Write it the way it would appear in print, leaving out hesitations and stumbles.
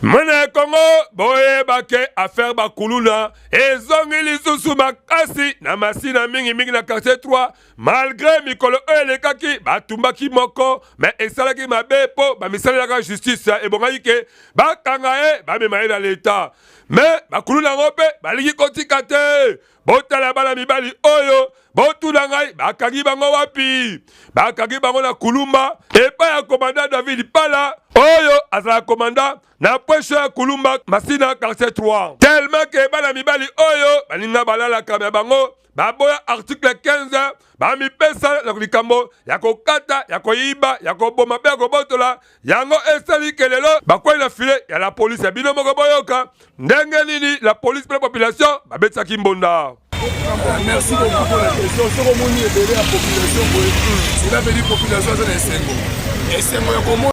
Mwana ya Kongo, boyeba ke affaire bakuluna ezongi lisusu makasi na Masina, mingimingi na quartier 3. Malgré mikolo oyo elekaki batumbaki moko, me esalaki mabe mpo bamisalelaka justice. Ebongaki ke bakanga ye, bamema ye na leta, me bakuluna yango mpe balingi kotika te. Botala bana mibali oyo, botuna ngai, bakangi bango wapi? Bakangi bango na Kulumba, epai ya commandant David Pala, oyo azala commandant na pwesho ya Kulumba, Masina, quartier 3. Tellement ke bana mibali oyo baninga balalaka ya bango, baboya article 15, bamipesa na likambo ya kokata, ya koyiba, ya koboma mpe ya kobotola. Yango esali ke lelo bakwei na filet ya la police. Ya bino moko, boyoka ndenge nini la police mpe la population babetisaki mbonda. Merci beaucoup pour la question. Soki omoni ebele ya population boye, cela veut dire population aza na esengo, esengo ya komona.